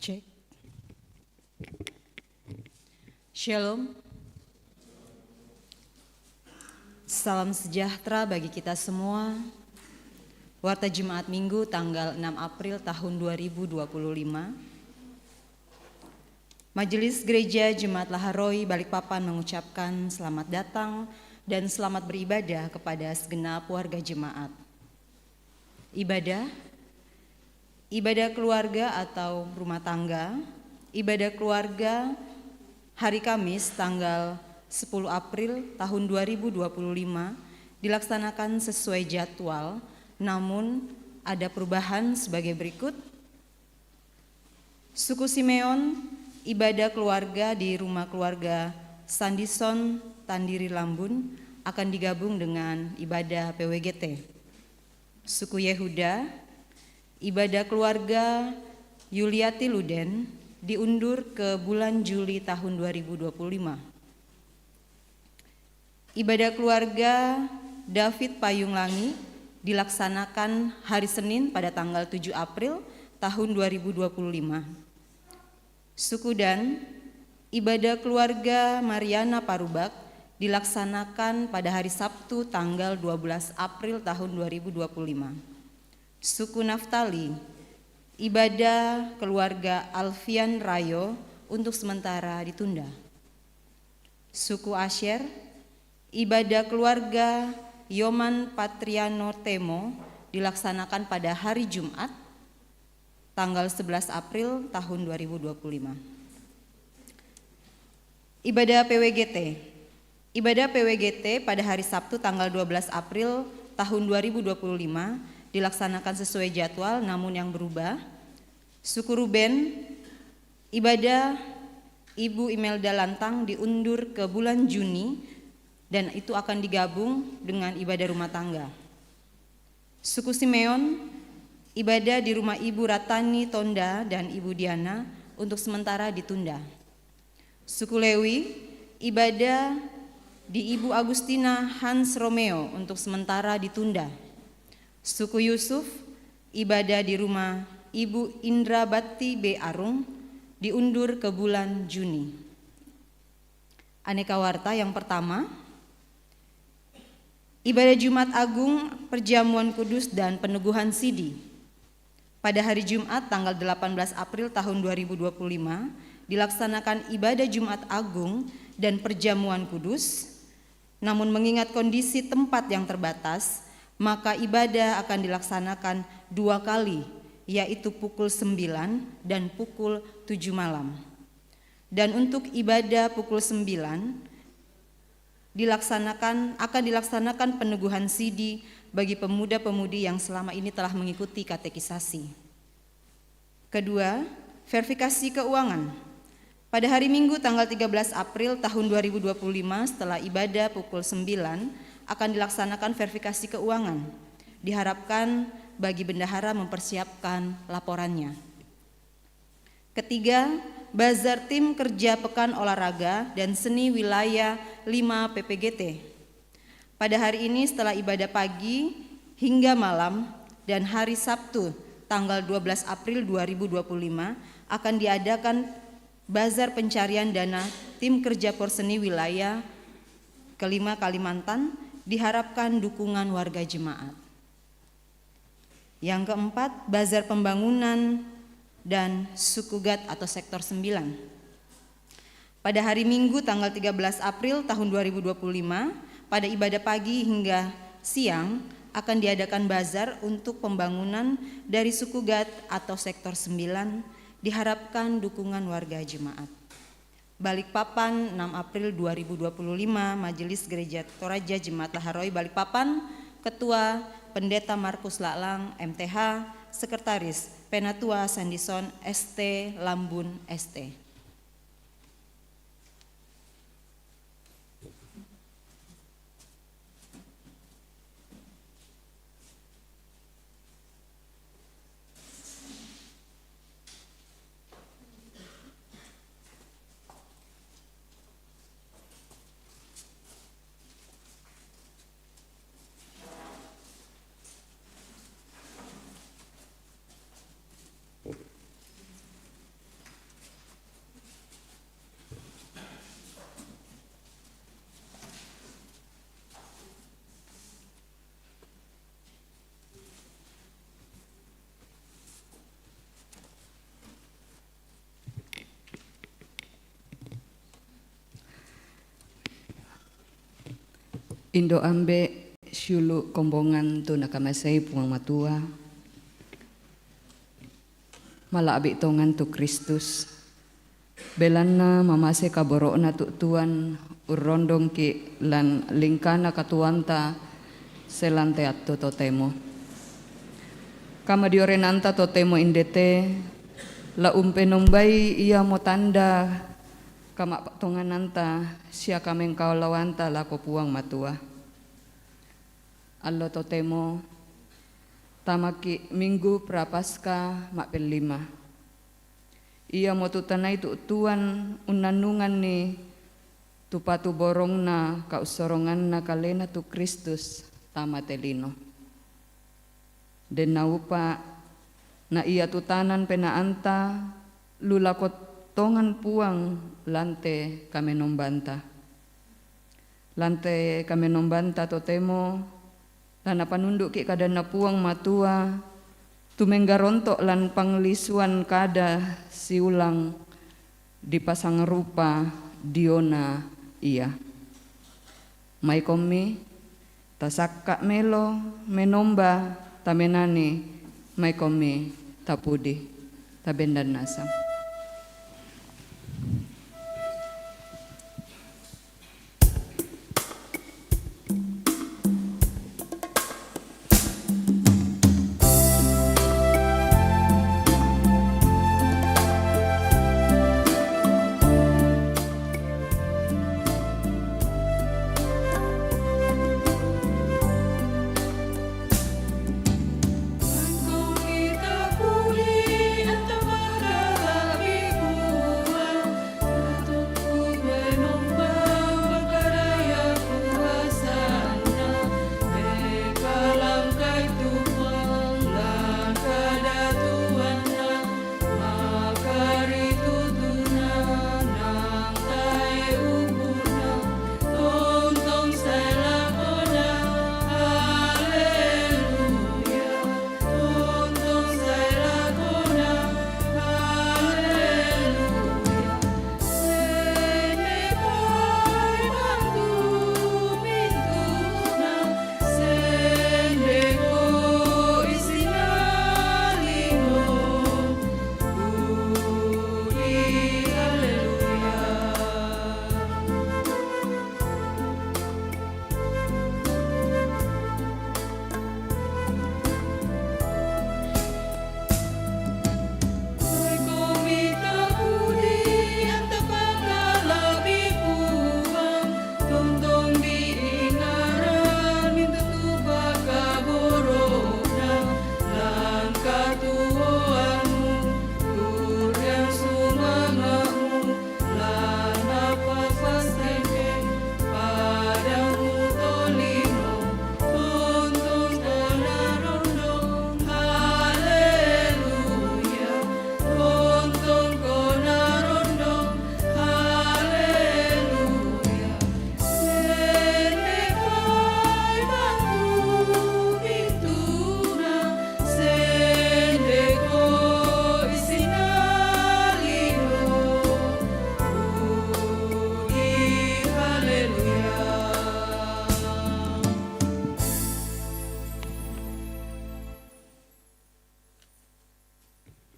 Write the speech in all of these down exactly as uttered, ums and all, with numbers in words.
Cek. Shalom. Salam sejahtera bagi kita semua. Warta Jemaat Minggu tanggal enam April tahun dua ribu dua puluh lima. Majelis Gereja Jemaat Laharoi Balikpapan mengucapkan selamat datang dan selamat beribadah kepada segenap warga jemaat. Ibadah, ibadah keluarga atau rumah tangga, ibadah keluarga hari Kamis tanggal sepuluh April tahun dua ribu dua puluh lima dilaksanakan sesuai jadwal, namun ada perubahan sebagai berikut. Suku Simeon, ibadah keluarga di rumah keluarga Sandison Tandiri Lambun akan digabung dengan ibadah P W G T. Suku Yehuda, ibadah keluarga Yuliati Luden diundur ke bulan Juli tahun dua ribu dua puluh lima. Ibadah keluarga David Payung Langi dilaksanakan hari Senin pada tanggal tujuh April tahun dua ribu dua puluh lima. Suku Dan, ibadah keluarga Mariana Parubak dilaksanakan pada hari Sabtu tanggal dua belas April tahun dua ribu dua puluh lima. Suku Naftali, ibadah keluarga Alfian Rayo untuk sementara ditunda. Suku Asyer, ibadah keluarga Yoman Patriano Temo dilaksanakan pada hari Jumat, tanggal sebelas April tahun dua ribu dua puluh lima. Ibadah P W G T. Ibadah P W G T pada hari Sabtu tanggal dua belas April tahun dua ribu dua puluh lima dilaksanakan sesuai jadwal, namun yang berubah. Suku Ruben, ibadah Ibu Imelda Lantang diundur ke bulan Juni dan itu akan digabung dengan ibadah rumah tangga. Suku Simeon, ibadah di rumah Ibu Ratani Tonda dan Ibu Diana untuk sementara ditunda. Suku Lewi, ibadah di Ibu Agustina Hans Romeo untuk sementara ditunda. Suku Yusuf, ibadah di rumah Ibu Indra Bakti B Arung diundur ke bulan Juni. Aneka warta yang pertama, ibadah Jumat Agung, perjamuan kudus dan peneguhan sidi. Pada hari Jumat tanggal delapan belas April tahun dua ribu dua puluh lima dilaksanakan ibadah Jumat Agung dan perjamuan kudus. Namun mengingat kondisi tempat yang terbatas, maka ibadah akan dilaksanakan dua kali, yaitu pukul sembilan dan pukul tujuh malam. Dan untuk ibadah pukul sembilan dilaksanakan akan dilaksanakan peneguhan sidi bagi pemuda-pemudi yang selama ini telah mengikuti katekisasi. Kedua, verifikasi keuangan. Pada hari Minggu tanggal tiga belas April tahun dua ribu dua puluh lima, setelah ibadah pukul sembilan akan dilaksanakan verifikasi keuangan. Diharapkan bagi bendahara mempersiapkan laporannya. Ketiga, bazar tim kerja Pekan Olahraga dan Seni Wilayah lima P P G T. Pada hari ini setelah ibadah pagi hingga malam dan hari Sabtu tanggal dua belas April dua ribu dua puluh lima akan diadakan bazar pencarian dana tim kerja Porseni Wilayah kelima Kalimantan, diharapkan dukungan warga jemaat. Yang keempat, bazar pembangunan dan suku GAT atau sektor sembilan. Pada hari Minggu tanggal tiga belas April tahun dua ribu dua puluh lima, pada ibadah pagi hingga siang akan diadakan bazar untuk pembangunan dari suku GAT atau sektor sembilan, diharapkan dukungan warga jemaat. Balikpapan, enam April dua ribu dua puluh lima, Majelis Gereja Toraja Jemaat Laharoi Balikpapan, Ketua Pendeta Markus Laklang, M T H, Sekretaris Penatua Sandison, S T, Lambun, S T. Indo' ambe' siulu' kombongan tu nakamasei Puang Matua, mala'bi' tongan tu Kristus, belanna mamase kaboro'na tu'tuan urrondongki' lan lingkana katuoanta selante attu totemo. Kamadiorenanta totemo indete la umpenombai iamo tanda kama'tongananta sia kamengkaoloanta lako Puang Matua. Allo totemo, tamaki' Minggu Prapaska ma'pellima. Iamotu tanai tu'tuan unnannunganni tu patuborongna kaussoronganna kalena tu Kristus tama te lino. Den naupa' na iatu tanan penaanta lu lako tongan Puang lan te kamenombanta. Lan te kamenombanta totemo la napanundu'ki' kadanNa Puang Matua, tu menggaronto' lan panglisuan kada siulang dipasangrupa diona Ia. Maikommi tasakka' melo menomba tamenani, maikommi tapudi, tabendan nasang.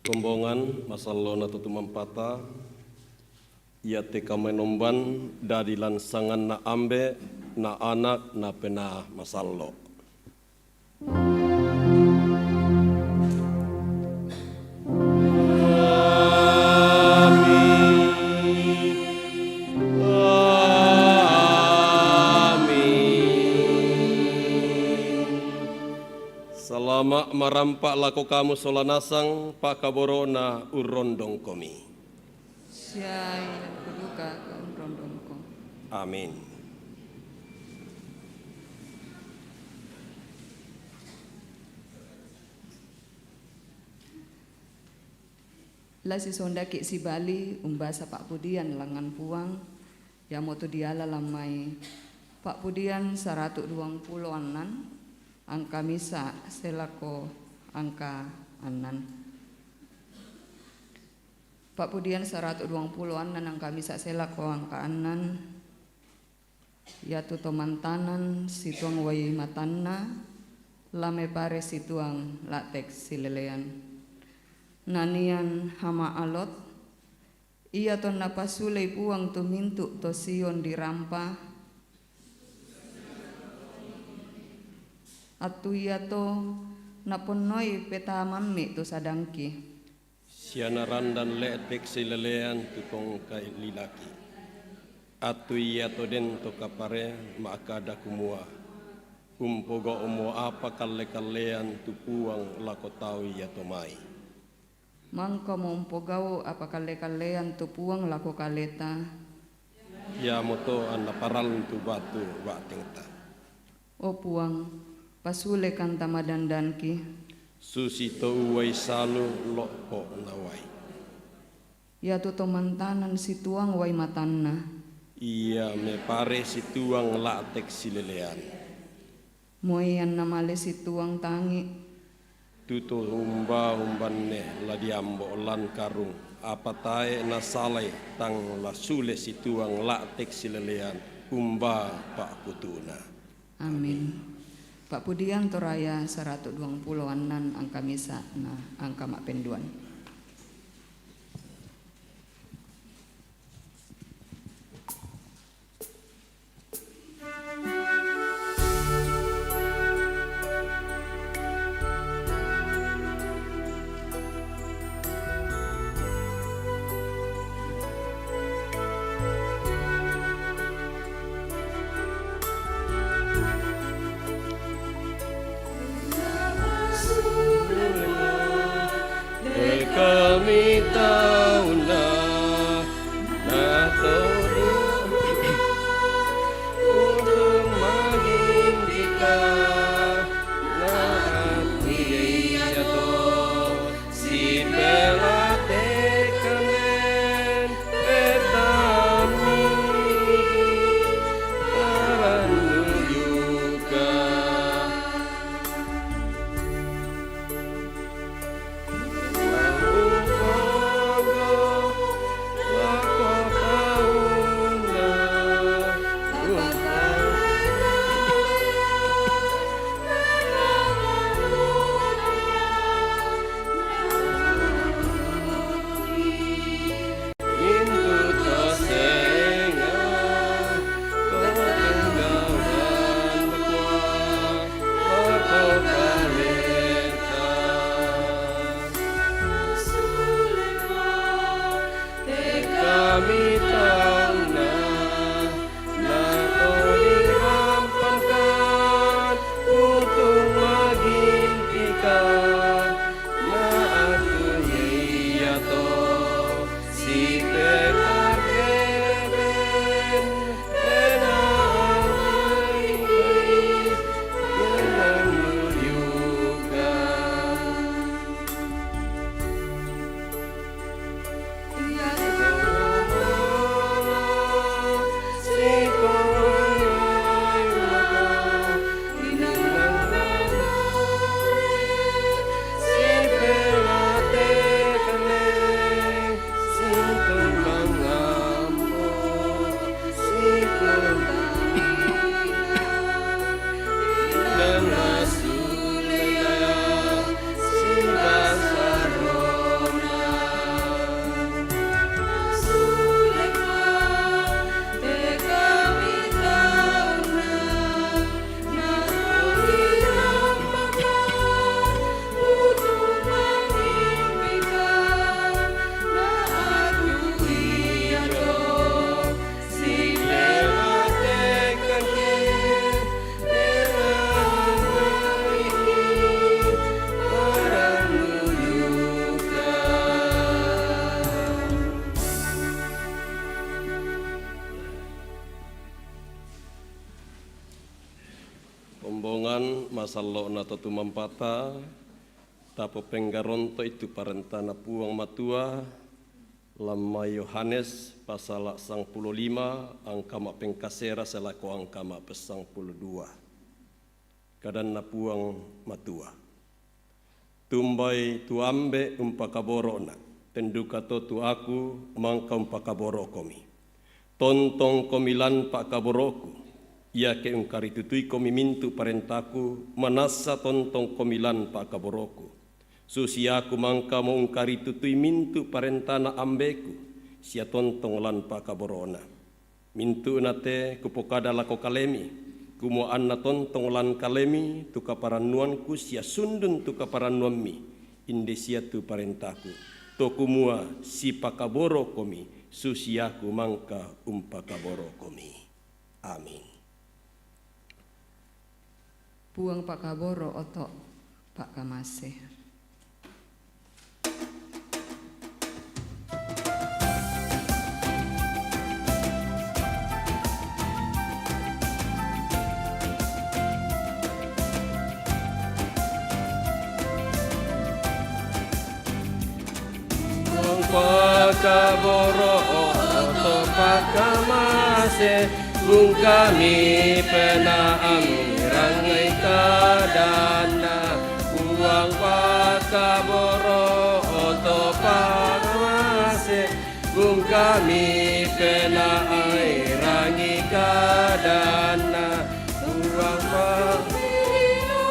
Kombongan masallona tutu mampata, iate kamenomban dadi lan sanganNa Ambe', na Anak, na Penaa Masallo'. Salama' marampa' lako kamu sola nasang, pa'kaboro'na urrondongkomi. Sia iako duka unrondongko. Amin. La sisondaki' sibali umbasa pa'pudian langngan Puang, iamotu diala lan mai Pa'pudian saratu' duangpulo annan, angka misa' sae lako angka annan. Pa'pudian saratu' duangpulo annan, angka misa' sae lako angka annan. Iatu to mantanan situang wai matanna, la mepare situang la'tek silelean. Nanian hama alot, iato napasulei Puang tu mintu' to Sion dirampa, attu iato naponnoi petamammi tu sadangki. Sia narandan la'tek silelean tu tongkai lilaki. Attu iato den to kapare ma'kada kumua, umpogau'mo apa kalle-kallean tu Puang lako tau iato mai. Mangkamo umpogau' apa kalle-kallean tu Puang lako kaleta. Iamoto anna parallu tu batu ba'tengta. O Puang, pasulekanta madandanki. Susito uwai salu lo'po' nawai. Iatu to mantanan situang wai matanna. Ia mepare situang la'tek silelean. Moi anna male situang tangi'. Tutu umba-umbanne la diambo' lan karung, apa tae' nasalai tang la sule situang la'tek silelean umba pa'putuna. Amin. Pa'pudian Toraya saratu' duangpulo annan angka misa' na angka ma'penduan. Kami tauna na todong untuk magimpika na aku iato si pelatekanen petami arannu duka. Kami tauna na todirampankan untuk magimpika na aku iato si pekareben. Ombongan masallo'na to tumampata, tapopenggaronto'i tu parentana Puang Matua, lamma Yohanes pasala sangpulo lima angka ma'pengkasera selako angka ma'pessangpulo dua. Kadanna Puang Matua. Tumbai tu Ambe' umpakaboro'na', ten duka to tu Aku mangka umpakaboro'komi. Tontongkomi lan pa'kaboro'Ku, Iake ungkaritutui komi mintu' parentaku, manassa tontong komi lan pa'kaboroku. Susiaku mangkamo ungkaritutui mintu' parentana ambeku, sia tontong lan pa'kaborona. Mintu'na te kupokada lako kalemi, kumua anna tontong lan kalemi tu kaparannuanku sia sundun tu kaparannuammi, inde sia tu parentaku, to kumua sipakaborokomi, susiaku mangka umpakaborokomi. Amin. Puang pakaboro oto' pakkamase. Puang pakaboro oto' pakkamase, bungkami pena'mi rangi kadanna. Puang pakaboro oto' pakkamase, bungkami pena'mi rangi kadanna. Puang pakaboro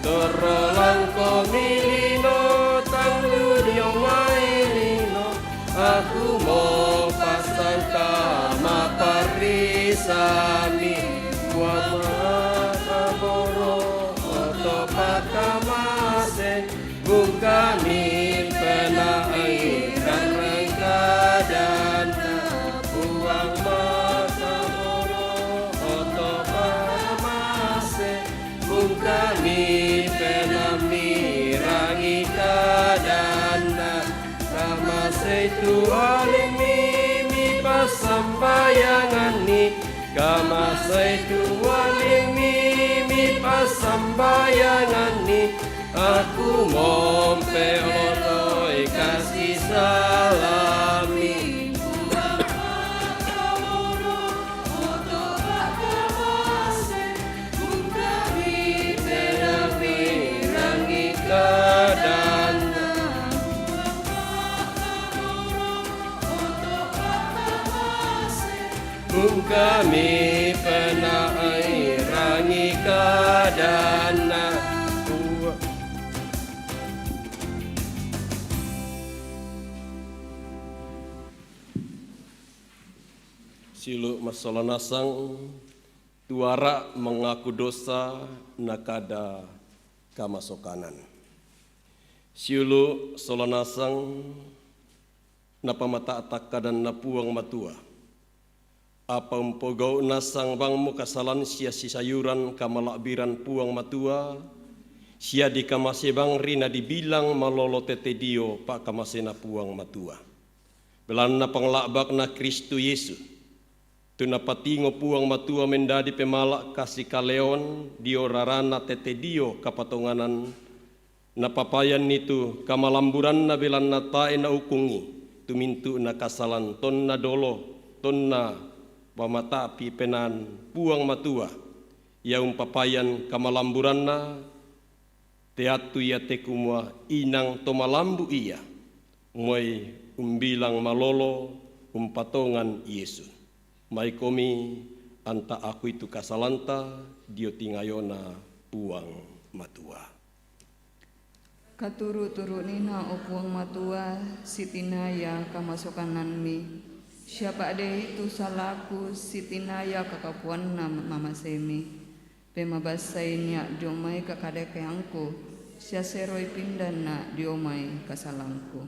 torro langkomi lino, tang ludio mai lino, aku mo pasangka maparrisami. Puang pakaboro oto' pakkamase, bungkami pena'mi rangi kadanna. Puang pakaboro oto' pakkamase, bungkami pena'mi rangi kadanna. Kamasei tu alimmi mipassambayanganni, kamasei tu alimmi mipassambayanganni, aku mompe oloi kasi salami. Bungkami pena'mi rangi kadanna. Siulu' massola nasang, tu ara' mangaku dosa nakada kamasokanan. Siulu' sola nasang, napamata'tak kadanna Puang Matua. Apa umpogau' nasang bang mukasalan sia sisayuran kamala'biran Puang Matua, sia dikamase bang ri nadibilang malolo tete dio pa'kamasena Puang Matua. Belanna pangla'bakna Kristus Yesus, tu napatingo Puang Matua mendadi pemala' kasikaleon dio rarana tete dio kapatonganan, napapayanni tu kamalamburanna belanna tae' naukungi tu mintu'na kasalan tonna dolo, tonna pamata'pi penaan Puang Matua, ia umpapayan kamalamburanna, teattu iate kumua inang to malambu' ia, moi umbilang malolo umpatongan Yesus. Maikomi anta akui tu kasalanta dio tingayona Puang Matua. Katuru'-turu'nina, o Puang Matua, sitinaya kamasokanammi, sia pa'dei tu salaku sitinaya kakapuanna mamasemi. Pemabassai nia' dio mai kakadakeangku, sia seroi pindanna dio mai kasalangku.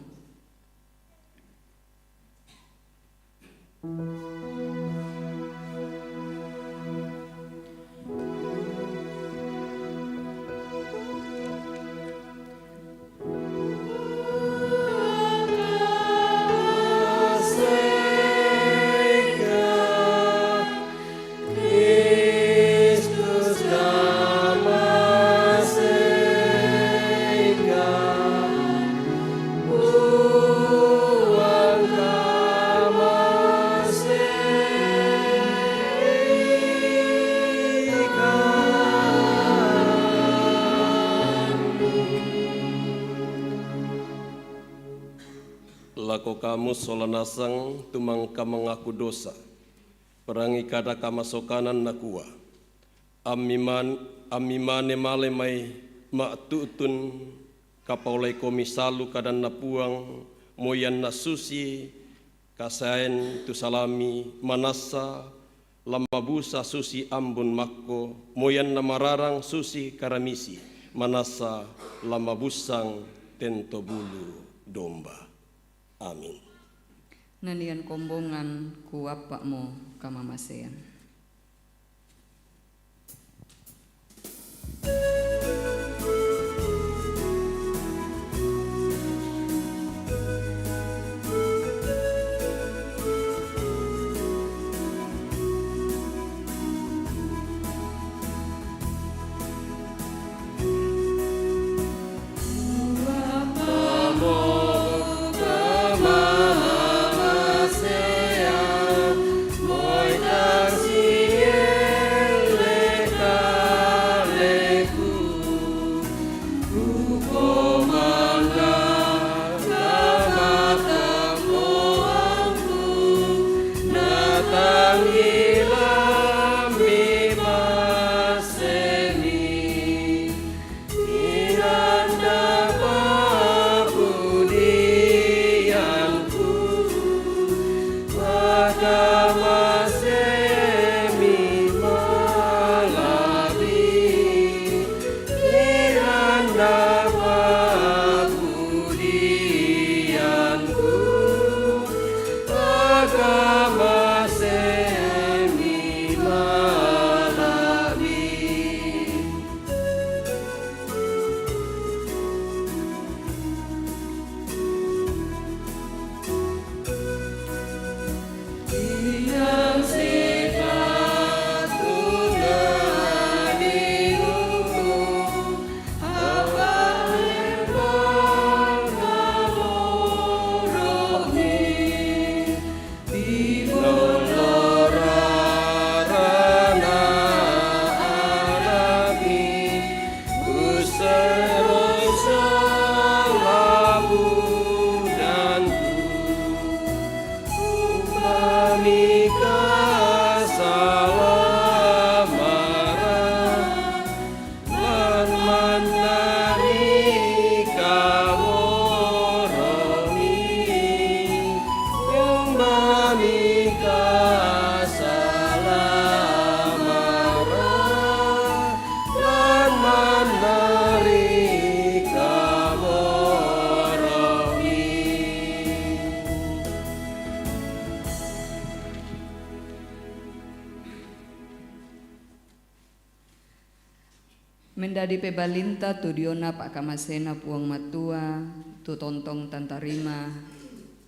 Lako kamu sola nasang tu mangka mangaku dosa, Perangi kada kamasokanan nakua. Ammiman-, ammimane male mai ma'tu'tun kapaolai komi salu kadanna Puang, moyanna susi kasaen tu salami manassa lamabusa susi ambun makko, moyanna mararang susi karamisi, manassa lamabussang tento bulu domba. Amin. Nanian kombongan ku appa'mu kamamasean. Inanda papudianku, makamasemi malabi. Inanda papudianku, makamasemi malabi. Di lolo rarana anabi, usero salamu dan ku. Umpami kasalamara, lan mannari kaworomi, umbami kasalamara, lan mannari kaworomi. Mendadi pebalinta tu diona pa'kamasena Puang Matua, tu tontong tantarima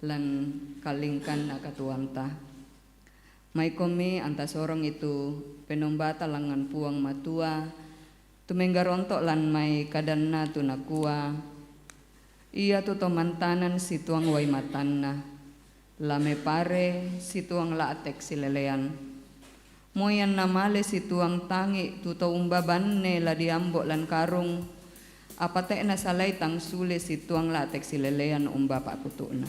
lan kallingkanna katuoanta. Maikomi antasorong itu penombata langngan Puang Matua, tu menggaronto lan mai kadanna tu nakua, Iatu to mantanan situang wai matanna, la mepare situang la'tek silelean. Moyan namale situang tangi tu to umba banne la diambo lan karung, apa te'na salai tang sule situang la'tek silelean umba pa'kutu'na.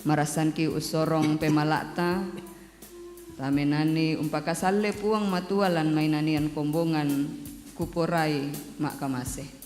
Marassanki ussorong pemala'ta, tamenani umpakasalle Puang Matua lan mainanian kombongan kuporai ma'kamase.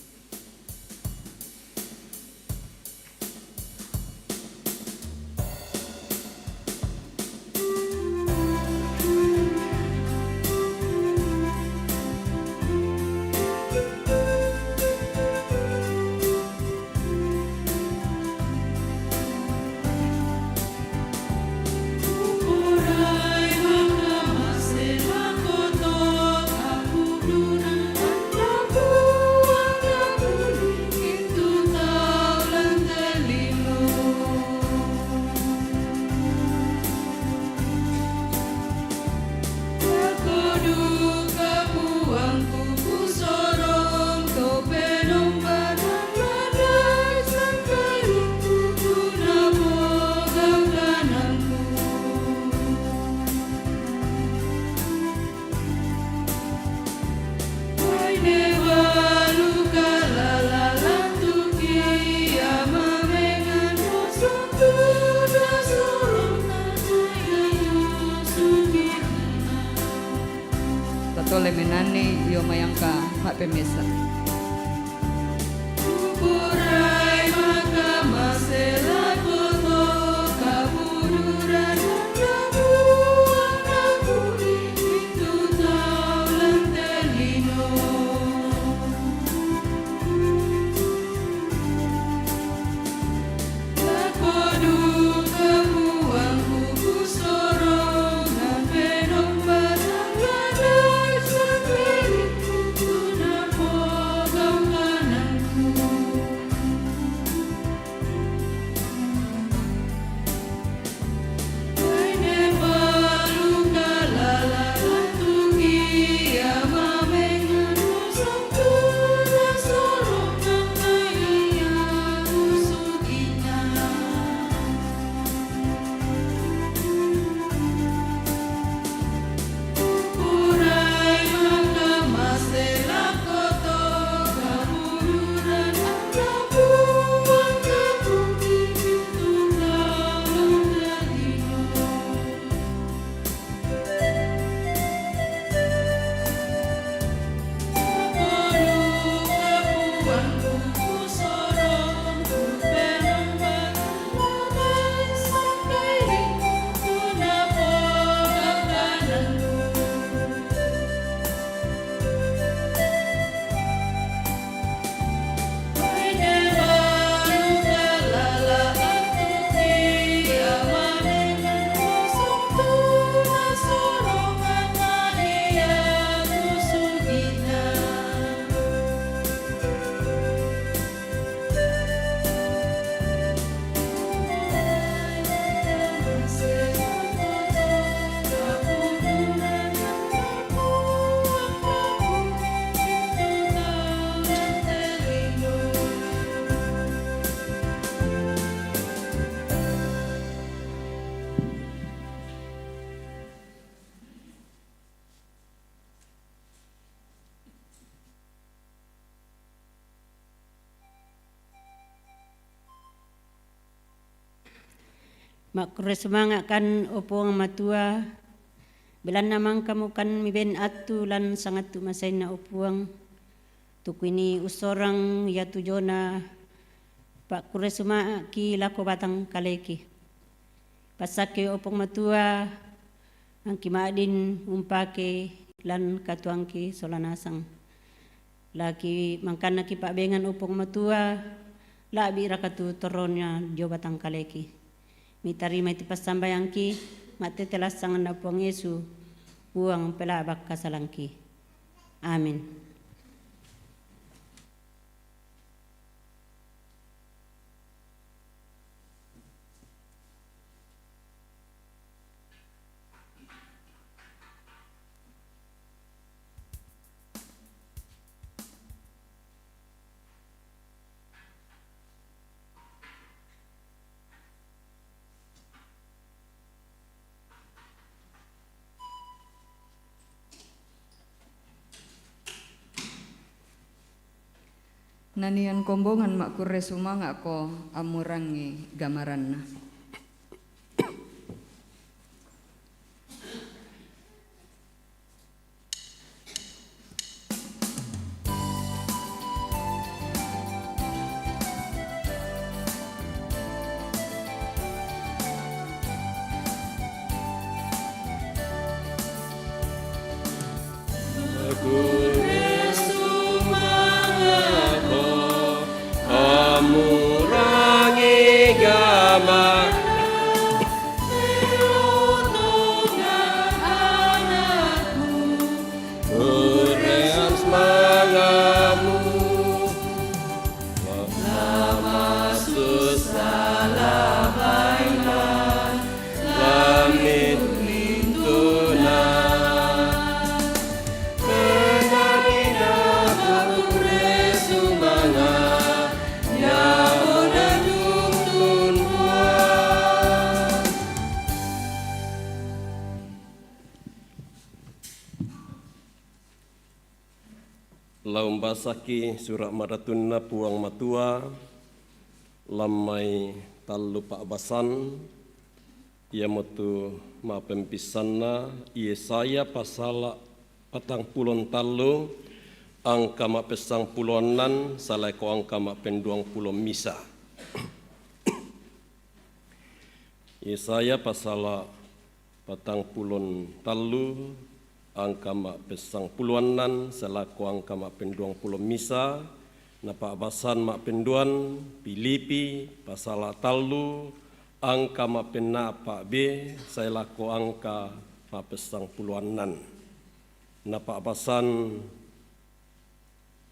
Lemenani io mayangka ma'pemesa. Kupurai makamase lako to kapuduran, kapuang kapuni itu tau lante lino. Makkurre sumanga' kan, o Puang Matua, belanna mangkamo kan miben attu lan sangattu masenna, o Puang, tu kuini ussorang iatu jona pakkurre sumanga'ki lako batang kaleki. Passakki, o Puang Matua, angki ma'din umpake lan katuoangki sola nasang. Laki mangkannaki pa'bengan, o Puang Matua, la'bi raka tu torrona dio batang kaleki. Mitarimai tu passambayangki, mattete lan sanganna Puang Yesu, Puang pela'ba' kasalangki. Amin. Nanian kombongan makkurre sumanga'ko ammurangi gamaranna. Ammurangi gama. Kurreang sumanga'mu. Lama susah, lama iman, lami lintuna. Menamina kurre sumanga', ya ona tungtun Puang. La umbasaki sura' madatunna Puang Matua, lammai tallu pa'basan, iamotu ma'pempissanna Yesaya pasala' Patang pulon tallu, angka ma'pessang pulo annan, sae lako angka ma'penduang pulo misa. Yesaya pasala patang pulon tallu, angka ma'pessang pulo annan, sae lako angka ma'penduang pulo misa, napa'basan ma'penduan, Pilipi, pasala tallu, angka ma'penna'pa be, sae lako angka ma'pessang pulo annan. Napa'basan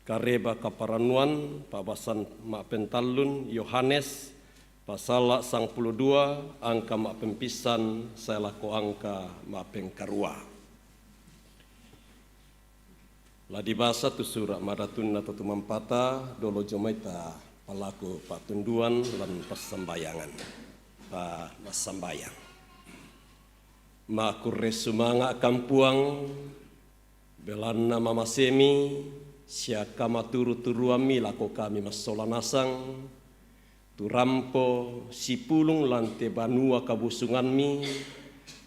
Kareba Kaparanuan, pa'basan ma'pentallun, Yohanes, pasala sangpulo dua, angka ma'pempissan, sae lako angka ma'pengkarua. La dibasa tu sura' madatunna to tumampata, dolo jomai ta palaku pa'tunduan lan passambayangan. Pa massambayang. Makurre sumanga' kam Puang, belanna mamasemi, sia kamaturu-turuammi lako kami massola nasang, tu rampo sipulung lan te banua kabusungammi,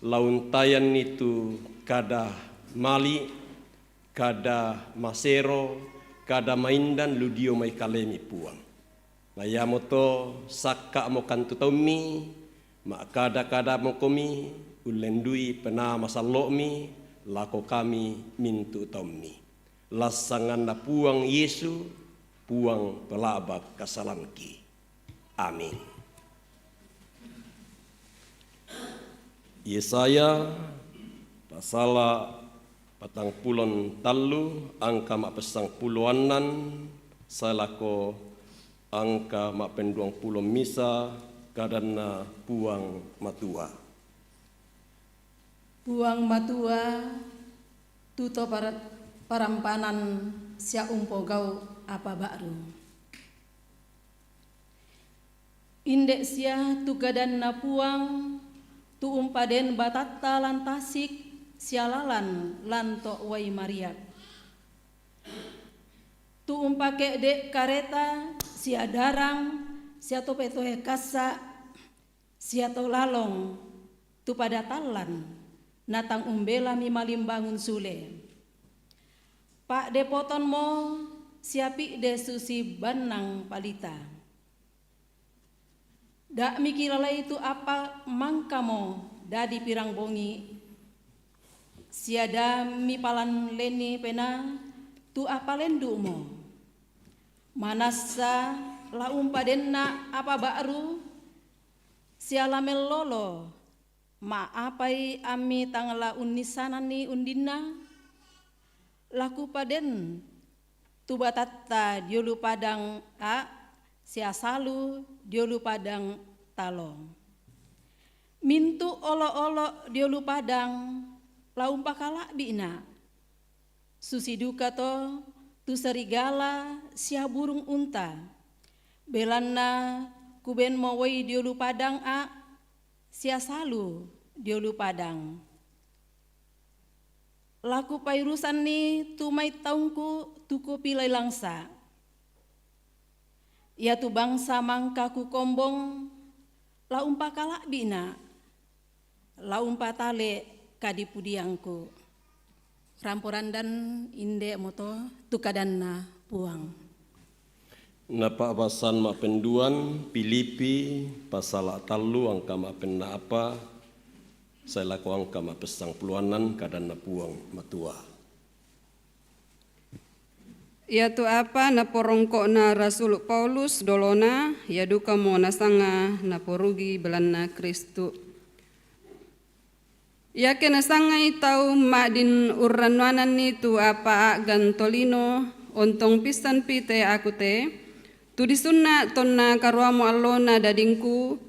la untayanni tu kada mali', kada masero, kada maindan lu dio mai kalemi Puang. Na iamoto sakka'mo kantu taummi, ma'kada-kadamokomi, ullendui penaa masallo'mi, lako kami mintu' taummi. Lassanganna Puang Yesu, Puang pela'bak kasalangki. Amin. Yesaya pasala patang pulon tallu, angka ma'pessang pulo annan, sae lako angka ma'penduang pulo misa, kadanna Puang Matua. Puang Matua, tu to par-, parampanan sia umpogau' apa ba'ru. Inde' sia tu kadanna Puang, tu umpaden batatta lan tasik sia lalan lan to' uai mariak. Tu umpake'de' kareta sia darang sia to petohe kassa' sia to lalong tu pada tallan, na tang umbelami malimbangun sule. Pa'depotonmo sia pi'de susi bannang palita. Da' mikilalai tu apa mangkamo dadi pirang bongi, sia da' mipalanleni penaa tu apa lendu'mo. Manassa la umpadenna apa ba'ru, sia la mellolo, ma'apai ammi tang la unnissananni undinna? La kupaden tu batatta dio lu padang a', sia salu dio lu padang talo. Mintu' olo'-olo' dio lu padang la umpakala'bi'na'. Susi dukato tu serigala sia burung unta. Belanna kubenmo uai dio lu padang a', sia salu dio lu padang. La kupairusanni tu mai taungku tu kupilai langsa'. Iatu bangsa mangka kukombong, la umpakala'bi'na', la umpatale' kadipudiangku. Ramporandan inde'moto tu kadanna Puang. Napa'basan ma'penduan, Pilipi, pasala tallu, angka ma'penna'pa sae lako angka ma'pessang pulo annan, kadanna Puang Matua. Iatu apa naporongko'na Rasul Paulus dolona, ia dukamo nasanga naporugi belanna Kristus. Iake nasangai tau ma'din urrannuananni tu apa a'gan tolino, ontong pissanpi teaku te, tu disunna' tonna karuamo allona dadingku,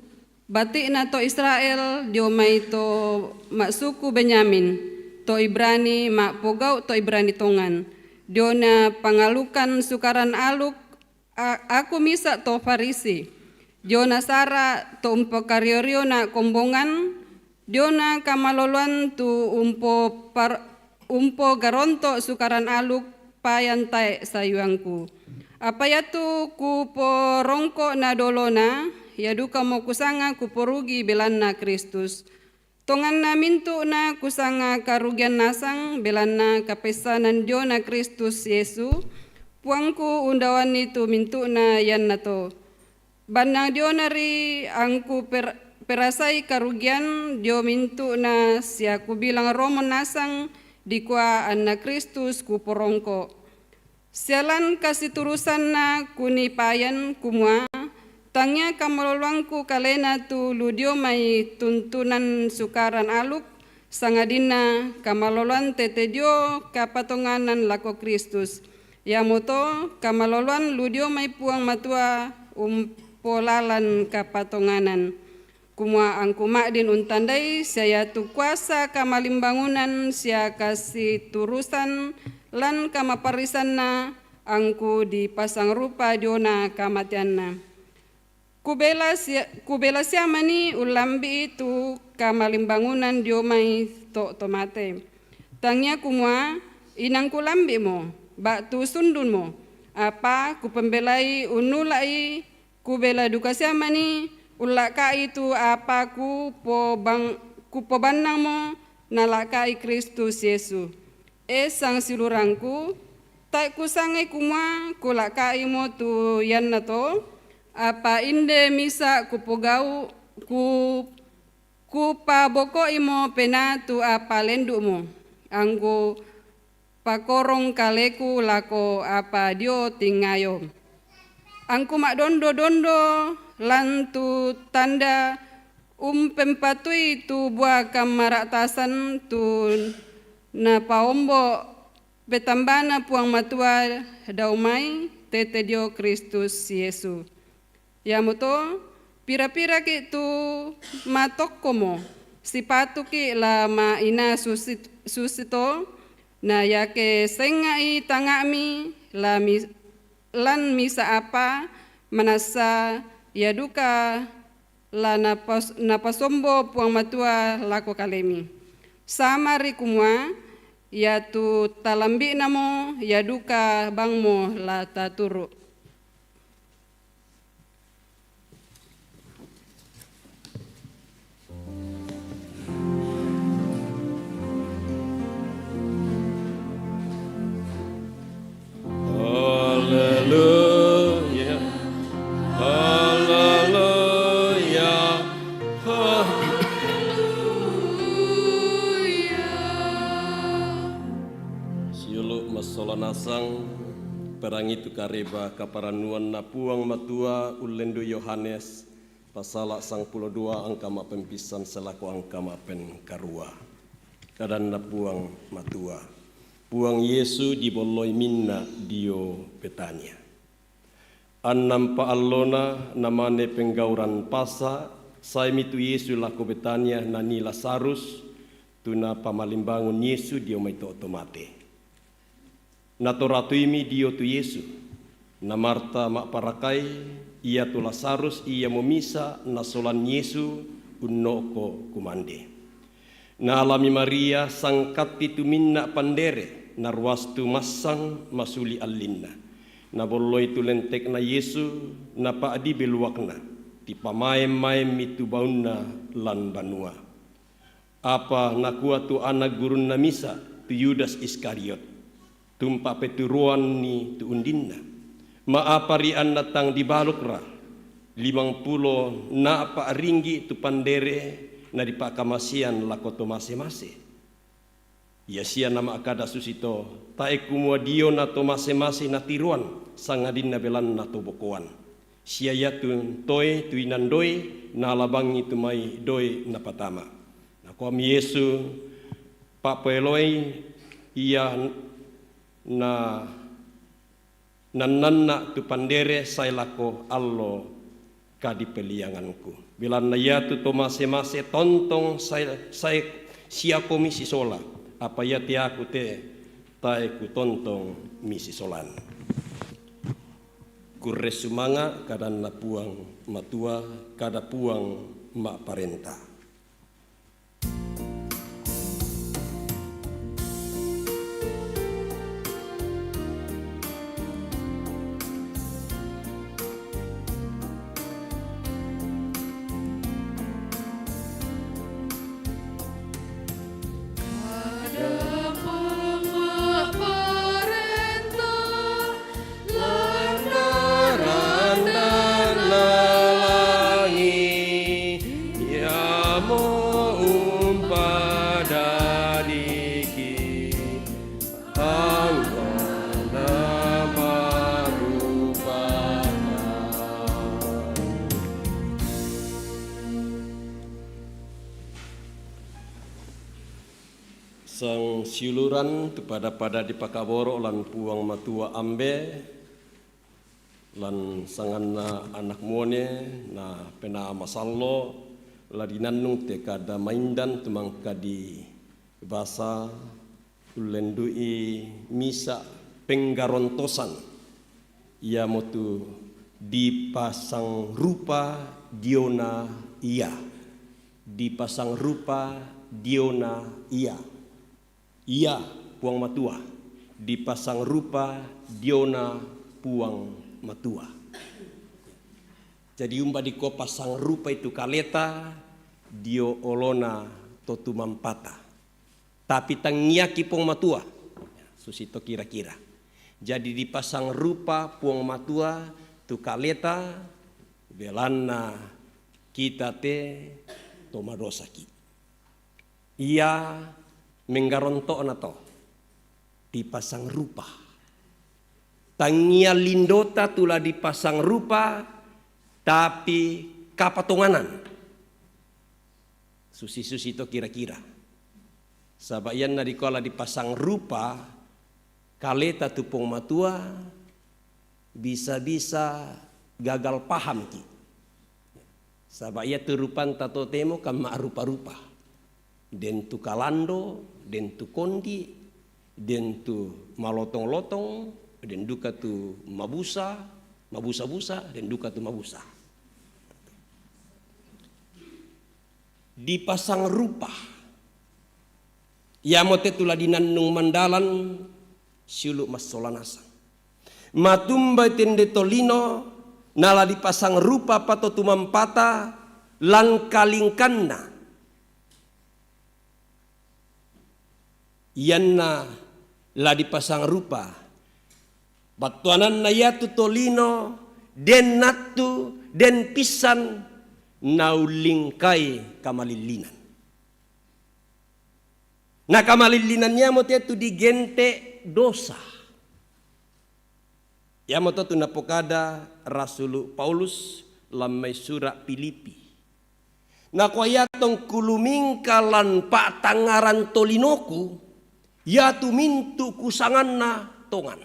bati'na to Israel dio mai to ma'suku Benyamin, to Ibrani ma'pogau' to Ibrani tongan, diona pangalukan sukaran aluk, a-, aku misa' to Farisi, diona sara' to umpokario-riona' kombongan, diona kamaloloan tu umpopar-, umpogaronto' sukaran aluk payan tae' sayuangku. Apa iatu kuporongko' nadolona, ia dukamo kusanga kuporugi belanna Kristus. Tonganna mintu'na kusanga karugian nasang, belanna kapaissanan diona Kristus Yesu, Puangku, undawanni tu mintu'na iannato. Bannang diona ri angku per-, perasai karugian dio mintu'na sia kubilang romon nasang dikua anna Kristus kuporongko. Sialan kasiturusanna kunipayan kumua, tangia kamaloloangku kalena tu lu dio mai tuntunan sukaran aluk, sangadinna kamaloloan tete dio kapatonganan lako Kristus. Iamoto kamaloloan lu dio mai Puang Matua umpolalan kapatonganan. Kumua angku ma'din untandai sia iatu kuasa kamalimbangunan sia kasiturusan lan kamaparrisanna angku dipasangrupa diona kamateanna. Kubela sia-, kubela siamani ullambi'i tu kamalimbangunan dio mai to, to mate. Tangia kumua inang kulambi'mo, ba'tu sundunmo, apa kupembelai unnula'i, kubela duka siamani ulla'ka'i tu apa kupobang-, kupobannangmo nala'ka'i Kristus Yesu. E sangsiulurangku, tae kusangai kumua kula'ka'imo tu iannato, apa inde misa kupogau, ku-, kupaboko'imo penaa tu apa lendu'mo, angku pakorong kaleku lako apa dio tingayo. Angku ma'dondo-dondo lan tu tanda umpempatui tu bua kammara'tasan tu napaombo petambana Puang Matua dao mai tete dio Kristus Yesu. Iamoto, pira-piraki tu matokkomo, sipatuki la ma'ina susi-, susito, na iake senga'i tanga'mi la mi-, lan misa apa, manassa ia duka la napas-, napasombo Puang Matua lako kalemi. Sama ri kumua, iatu talambi'namo ia duka bangmo la taturu'. Haleluya, haleluya, haleluya. Siulu' massola nasang, perangi tu kareba kaparannuanna Puang Matua ullendu Yohanes, pasala sangpulo dua angka ma'pempissan selako angka ma'penkarua. Kadanna Puang Matua, Puang Yesu dibolloi minna dio Betania. Annampa allona namane penggauran Pasa, saemi tu Yesu lako Betania nanii Lazarus, tu napamalimbangun Yesu dio mai to, to mate. Natoratuimi dio tu Yesu, na Marta ma'parakai, iatu Lazarus iamo misa nasolan Yesu unno'ko kumande. Naalami Maria sangkatti tu minna' pandere, naruastu massang masuli allinna. Nabolloi tu lentekna Yesu, napa'di beluakna, tipamaem-maemmi tu baunna lan banua. Apa nakua tu ana' gurunna misa', tu Yudas Iskariot, tu umpa'peturuanni tu undinna, ma'apa ri anna tang dibalukra limangpulo na'pa' ringgi' tu pandere nadipa'kamasean lako to mase-mase? Ia sia nama'kada susito, tae' kumua diona to mase-mase natiroan, sangadinna belanna to bokoan. Sia iatu toe tu inan doi, naalabangi tu mai doi napatama. Nakuami Yesu, pa'poeloi ia na nannanna' tu pandere sae lako allo kadipelianganku. Belanna iatu to mase-mase tontong sae, sae siakomi sisola, apa ia teaku te tae' kutontong misisolan. Kurre sumanga' kadanna Puang Matua, kada Puang ma'parenta. Sang siuluran tu pada-pada dipakaboro' lan Puang Matua Ambe, lan sanganna Anak muane na Penaa Masallo, la dinannung te kada maindan tu mangkadi basa, ullendu'i misa' penggarontosan, iamotu dipasangrupa diona Ia. Dipasangrupa diona Ia. Ia Puang Matua, dipasangrupa diona Puang Matua. Jadi umba dikua pasangrupa itu kaleta dio olona to tumampata. Tapi tangiaki Puang Matua, susito kira-kira. Jadi dipasangrupa Puang Matua tu kaleta, belanna kita te to madosaki. Ia menggaronto'na to dipasangrupa. Tangia lindota tu la dipasangrupa, tapi kapatonganan. Susi-susi to kira-kira. Saba' ianna dikua la dipasangrupa kaleta tu Puang Matua, bisa-bisa gagal paham ki. Saba' iatu rupanta totemo kan ma'rupa-rupa. Den tu kalando, den tu kondi, den tu malotong-lotong, den duka tu mabusa, mabusa-busa, den duka tu mabusa. Dipasangrupa. Iamote tu la dinannung mandalan siulu' massola nasang. Matumbai tende tolino, na la dipasangrupa pato tumampata lan kalingkanna. Ianna la dipasangrupa, battuananna iatu tolino den nattu, den pissan naullingkai kamalillinan. Na kamalillinan iamote tu digente' dosa. Iamoto tu napokada rasulu' Paulus lan mai sura' Pilipi. Nakua, ia tongku lumingka lan pa'tangngaran tolinoku, iatu mintu' kusanganna tongan.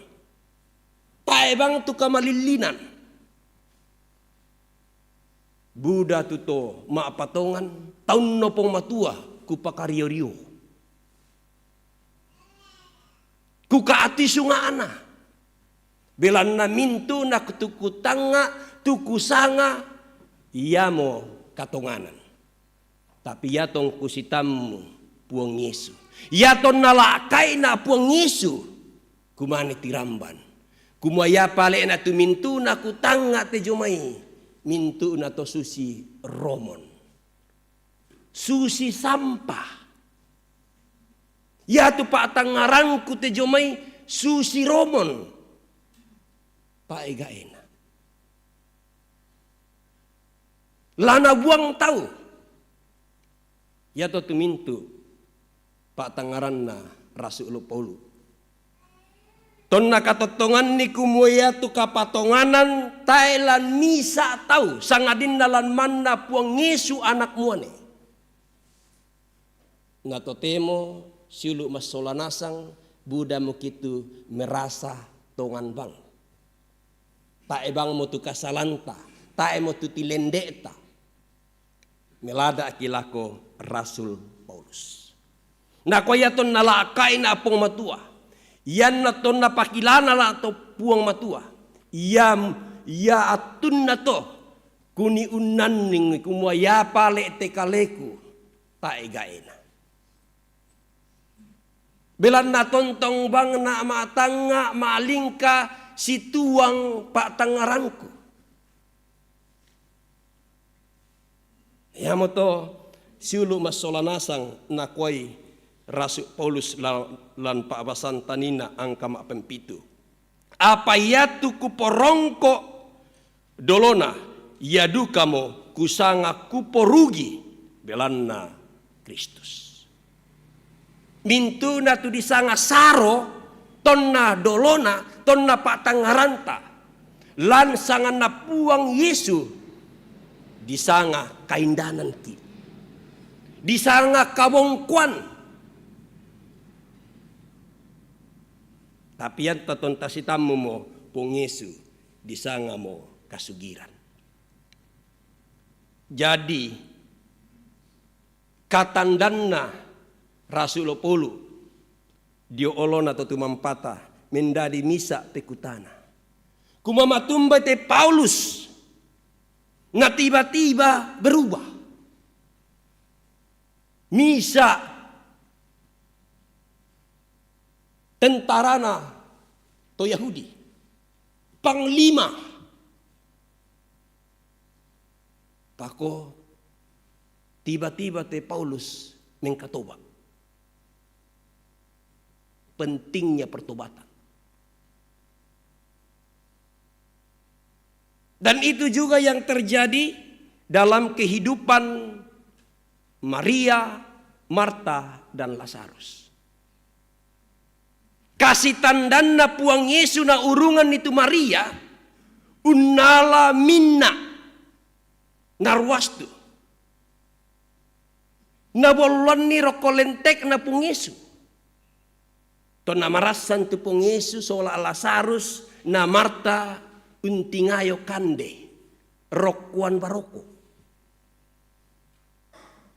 Tae' bang tu kamalillinan. Buda tu to ma'patongan, taunna Puang Matua kupakario-rio. Kukaati sunga'na. Belanna mintu'na tu kutangnga', tu kusanga, iamo katonganan. Tapi ia tongku sitammu, Puang Yesu. Ia tonna la'kai'na Puang Yesu, kumane tiramban. Kumua ia pale'na tu mintu'na kutangnga' te jomai, mintu'na to susi romon. Susi sampah. Iatu pa'tangngarangku te jomai susi romon. Pa'ega'na. La nabuang tau. Iato tu mintu' pa'tangngaranna rasulu' Paulus. Tonna katottonganni kumua iatu kapatonganan tae' lan misa' tau, sangadinna lan manna Puang Yesu Anak muane. Na totemo siulu' massola nasang, buda mukitu merasa tongan bang. Tae' bang mo tu kasalanta, tae' mo tu tilende'ta. Melada'ki lako Rasul Paulus. Nakua ia tonna la'kai'na Puang Matua, ianna tonna pakilana la to Puang Matua, ia, ia attunna to kuniunnanning kumua ia pale' te kaleku tae' gaena. Belanna tontong bangna ma'tangnga' ma'lingka situang pa'tangngarangku. Iamoto siulu' massola nasang nakuai Rasul Paulus la-, lan pa'basan tanina angka ma'pempitu. Apa iatu kuporongko' dolona, ia dukamo kusanga kuporugi belanna Kristus. Mintu'na tu disanga saro, tonna dolona, tonna pa'tangngaranta, lan sanganna Puang Yesu, disanga kaindananki, disanga kabongkoan, Tapi iyâ to tong tasitammu mo Puang Yesu, disanga mo kasugiran. Jadi, katandanna Rasul Paulus dio olona to tumampata mendadi misa' pekutana. Kumamatumbai te Paulus, na tiba-tiba berubah. Misa' tentarana to Yahudi, panglima. Pako tiba-tiba te Paulus mengkatoba. Pentingnya pertobatan. Dan itu juga yang terjadi dalam kehidupan Maria, Marta, dan Lazarus. Kasitandanna Puang Yesu naurunganni tu Maria, unnala minna' naruastu. Nabolloanni rokko lentekna Puang Yesu. Tonna marassan tu Puang Yesu sola Lazarus na Marta untingayo kande, rokkoan baroko.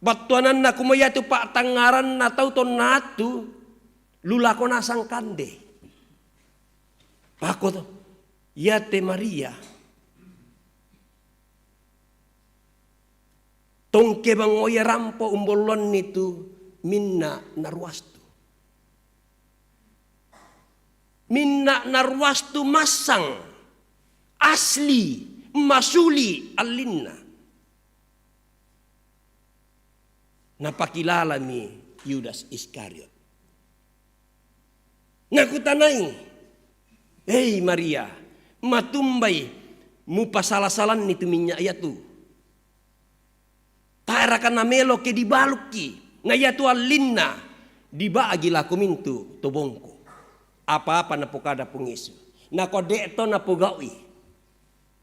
Battuananna kumua iatu pa'tangngaranna tau tonna attu, lu lako nasang kande. Pako to, iate Maria, tongke bangoya rampo umbolloanni tu minna' naruastu. Minna' naruastu massang, asli, masuli allinna. Napakilalami Yudas Iskariot. Nakutanai, "Hei Maria, matumbai mupasala-salanni tu minna' iatu? Tae' raka namelo ke dibalukki, na iatu allinna diba'gi lako mintu' to bongko?" Apa-apa napokada Puang Yesu, nakua, "De' to napogau'i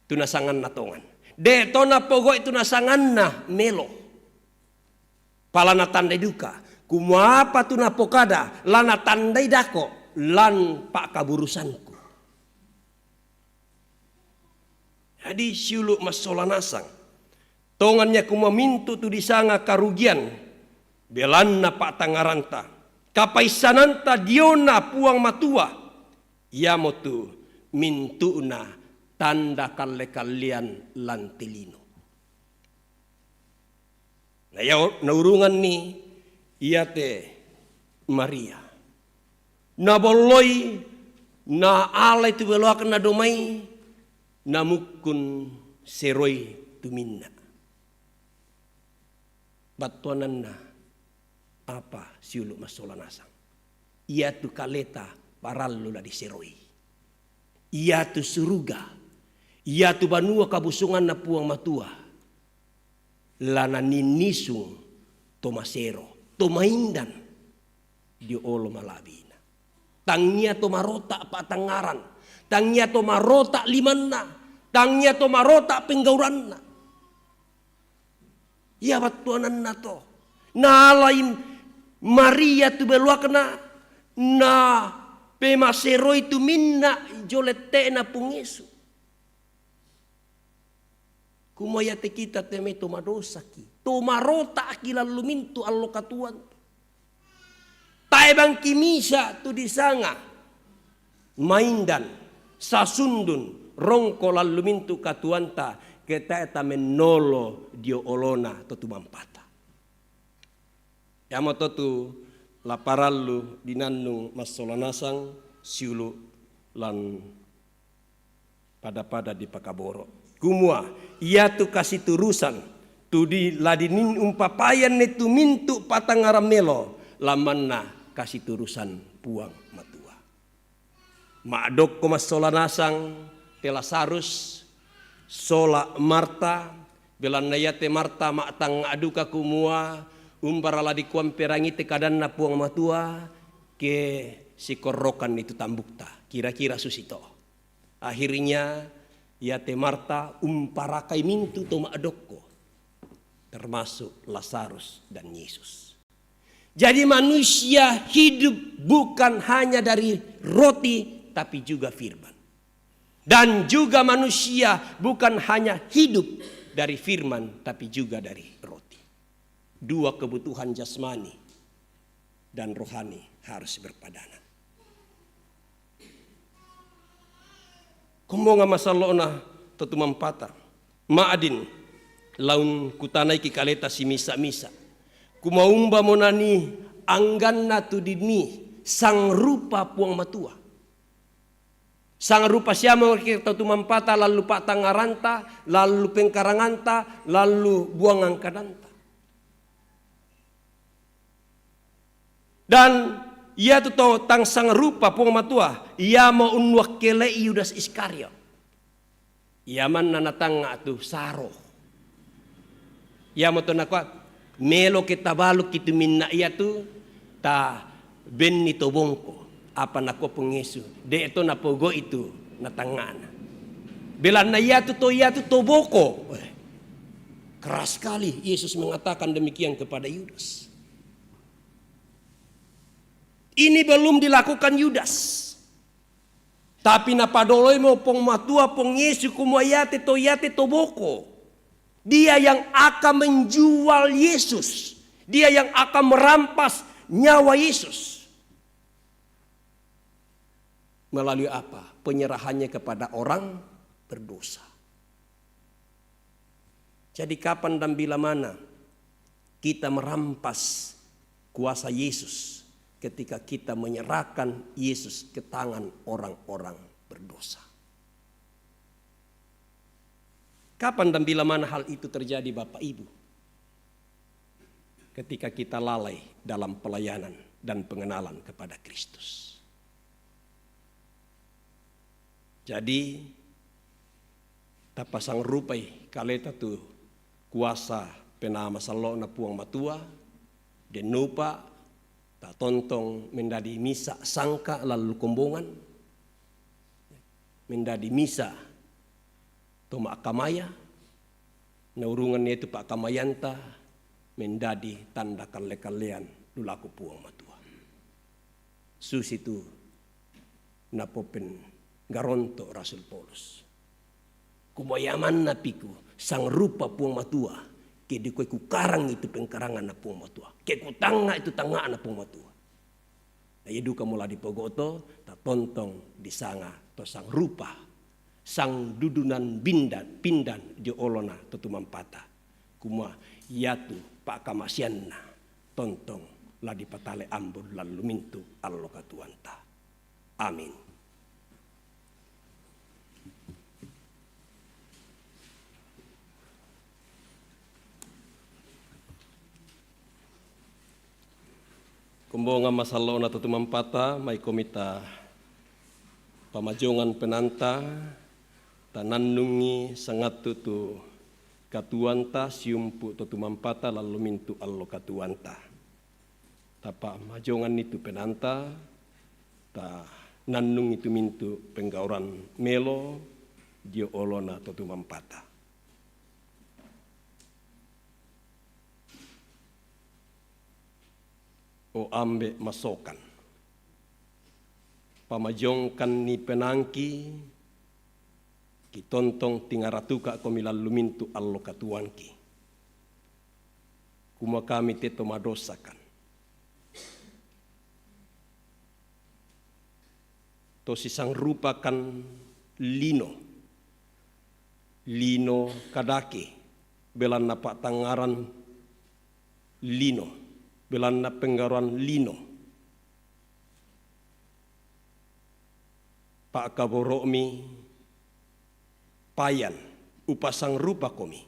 tu nasanganna tongan. De' to napogau'i tu nasanganna melo. Pala natandai duka, kumua apa tu napokada la natandai dako lan pa'kaburusanku." Jadi siulu' massola nasang. Tongannya kumua mintu' tu disanga karugian, belanna pa'tangngaranta, kapaissananta diona Puang Matua, iamotu mintu'na tanda kalle-kallean lan te lino. Na ia-, naurunganni iate Maria. Nabolloi, naalai tu beloakna domai, namukkun seroi tu minna'. Battuananna apa siulu' massola nasang? Iatu kaleta parallu la diseroi. Iatu suruga, iatu banua kabusunganna Puang Matua, la naninnisung to masero, to maindan dio olo mala'bina. Tangngia to marota' pa'tangngaran, tangngia to marota' limanna, tangngia to marota' penggauranna. Ia battuananna to. Naalai Maria tu beloakna, napemaseroi tu minna' jio lette'na Puang Yesu. Kumua iate kita te mai to madosaki, to marota'ki lallu mintu' allo katuoanta. Tae' bangki misa' tu disanga maindan, sasundun, rongko lallu mintu' katuoanta, ke tae' tamennolo dio olona to tumampata. Iamoto tu la parallu dinannung massola nasang siulu' lan pada-pada dipakaboro'. Kumua, iatu kasiturusan tu di-, la dinin umpapayanni tu mintu' pa'tangngaran melo, lamanna kasiturusan Puang Matua. Ma'dokko massola nasang te Lazarus sola Marta, belanna iate Marta ma'tangnga' duka kumua, umbara la dikua mperangi te kadanna Puang Matua, ke sikorrokanni tu tambukta, kira-kira susito. Akhirnya, iate Marta umparakai mintu' to ma'dokko, termasuk Lazarus dan Yesus. Jadi manusia hidup bukan hanya dari roti, tapi juga firman. Dan juga manusia bukan hanya hidup dari firman, tapi juga dari roti. Dua kebutuhan jasmani dan rohani harus berpadanan. Kombongan masallo'na to tumampata. Ma'din, laung kutanaiki kaleta simisa-misa. Kumaumba monani angganna tu dinni sangrupa Puang Matua. Sangrupa siamo ke to tumampata, lallu pa'tangngaranta, lallu pengkaranganta, lallu buangan kadanta. Dan iatu to tang sangrupa Puang Matua, iamo unnuakkele'i Yudas Iskariot. Iamanna natangnga tu saro. Iamo to nakua, "Melo ke tabaluki tu minna iatu, ta benni to bongko." Apa nakua Puang Yesu, de' to napogau'i tu natangngana. Belanna iatu to, iatu to boko. Eh, keras sekali Yesus mengatakan demikian kepada Yudas. Ini belum dilakukan Yudas. Tapi napadoloi mo Puang Matua, Puang Yesus, kumua iate to, iate to boko. Dia yang akan menjual Yesus. Dia yang akan merampas nyawa Yesus. Melalui apa? Penyerahannya kepada orang berdosa. Jadi kapan dan bila mana kita merampas kuasa Yesus? Ketika kita menyerahkan Yesus ke tangan orang-orang berdosa. Kapan dan bila mana hal itu terjadi, Bapak Ibu? Ketika kita lalai dalam pelayanan dan pengenalan kepada Kristus. Jadi, tapasangrupai kaleta tu kuasa Penaa Masallo'na Puang Matua, dennupa tatontong mendadi misa sangka lallu kombongan, mendadi misa to ma'kamaya, naurunganni itu pa'kamayanta mendadi tanda kalle-kallean lulaku Puang Matua. Susitu napopenggaronto Rasul Paulus. Kumua iamanna piku sangrupa Puang Matua, ke dikoi kukarang itu pengkaranganna Puang Matua, ke kutangnga itu tangngana Puang Matua. Na ia duka mula dipogoto, tatontong disanga to sangrupa, sangdudunan bindan, pindan dio olona to tumampata. Kumua iatu pa'kamaseanna tontong la dipatale ambun lallu mintu allo katuoanta. Amin. Kombongan masallo'na to tumampata, maikomi ta pamajongan penaanta, tanannungi sangattu tu katuoanta siumpu to tumampata lallu mintu allo katuoanta. Tapamajonganni tu penaanta, tanannungi tu mintu penggauran melo dio olona to tumampata. O Ambe' masokan, pamajongkanni penaangki, kitontong tingaratuka'komi lallu mintu allo katuoangki. Kumua kami te to madosakan, to sisangrupakan lino, lino kadake, belanna pa'tangngaran lino, belanna penggauran lino. Pa'kaboro'mi payan upasangrupakomi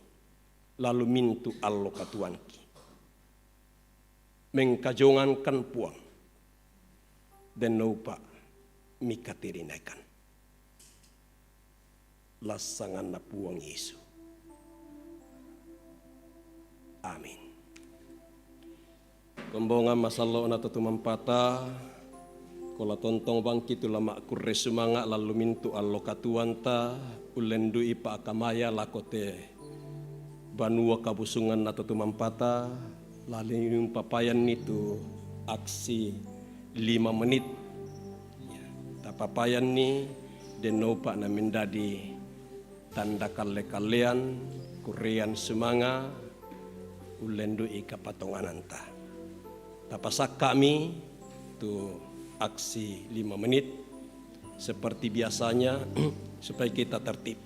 lallu mintu allo katuoangki. Mengkajongankan Puang, dennoupa mikatirinaekan. Lassanganna Puang Yesu. Amin. Kombongan masallo'na to tumampata, ko la tontong bangki tu la ma'kurre sumanga' lallu mintu allo katuoanta, ullendu'i pa'kamaya lako te banua kabusunganna to tumampata, Lalu papayanni tu aksi lima menit. Tapapayanni, den nopa na mendadi tanda kalle-kallean, kurrean sumanga, ullendu'i kapatongananta. Tapasakka' mi tu aksi lima menit seperti biasanya supaya kita tertib.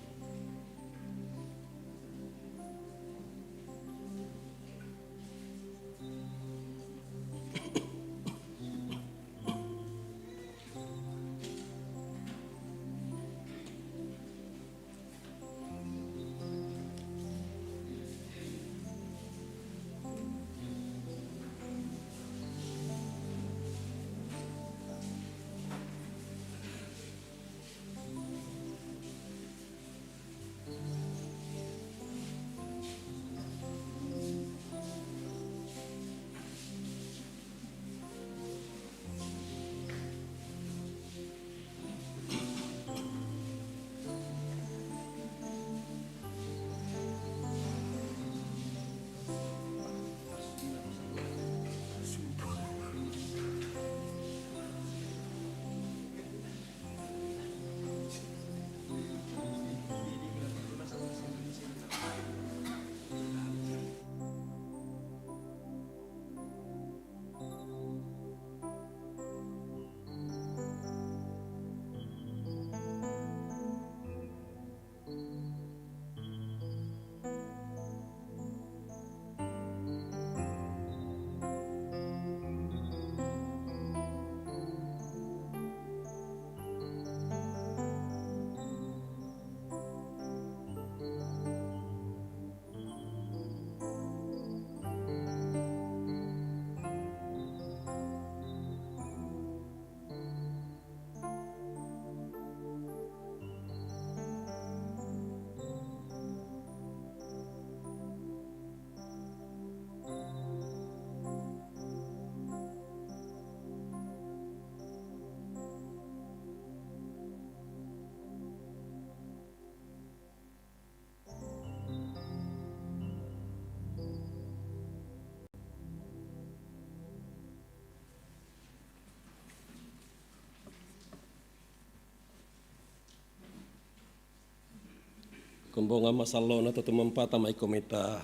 Kombongan masallona to tumampata, maiko mita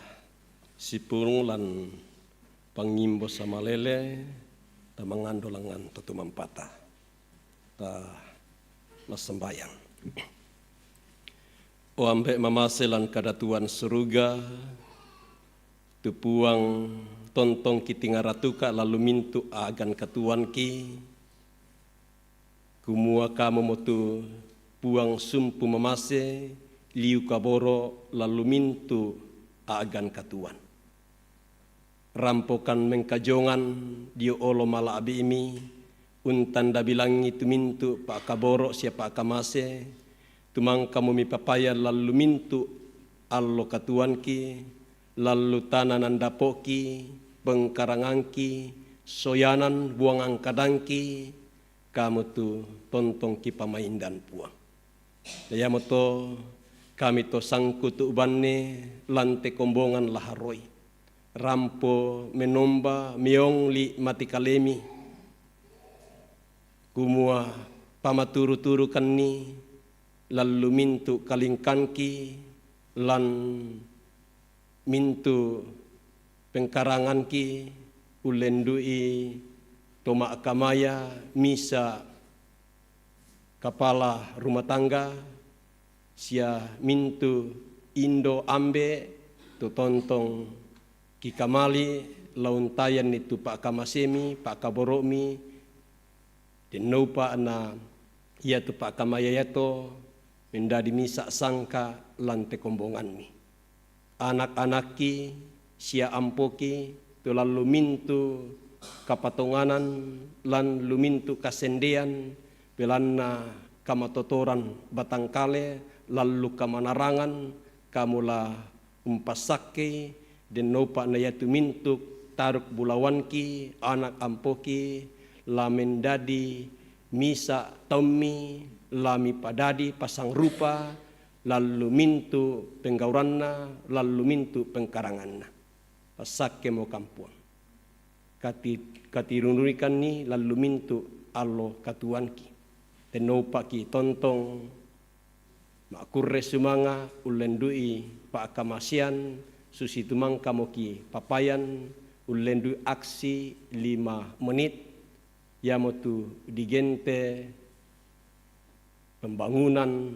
sipurung lan pangngimbo samalele, tamangando langngan to tumampata. Ta massambayang. O Ambe' mamase lan kadatuan suruga, tu Puang tontongki tingaratuka lan lumintu a'gan katuoanki, kumua Kamumo tu Puang sumpu mamase, liu kaboro' lan lumintu a'gan katuoan. Rampokan mengkajongan dio olo mala'bi'mi, untanda bilangi tumintu pa'kaboro' sia pa'kamase, tumangkamo mipapayan lan lumintu allo katuoanki, lan lu tana nandapo'ki, pengkarangangki, soyanan buangan kadangki, Kamu tu tontongki pamaindan, Puang. Iamoto kami to sangkutu' banne lan te kombongan laharoi, rampo menomba meong li' mati kalemi, kumua pamaturu-turukanni lan lumintu kalingkanki, lan mintu pengkaranganki, ullendu'i to ma'kamaya misa' kapala rumah tangga, sia mintu indo ambe' tu tontong kikamali' la untayanni tu pa'kamasemi, pa'kaboro'mi, dennoupa na iatu pa'kamaya iato mendadi misa' sangka' lan te kombonganmi. Anak-anakki sia ampoki tu lan lumintu kapatonganan, lan lumintu kasendean, belanna kamatotoran batangkale, lan lu kamanarangan, Kamu la umpassakkei, dennoupa na iatu mintu taruk bulawanki, anak ampoki, la mendadi misa' taummi, la mipadadi pasangrupa, lan lumintu penggauranna, lan lumintu pengkaranganna. Passakkemo, Puang. kati-, katirunurikanni lallu mintu' allo katuoanki. Tennoupa'ki tontong ma'kurre sumanga' ullendu'i pa'kamasean, susitu mangkamoki papayan ullendu'i aksi lima menit, iamotu digente pembangunan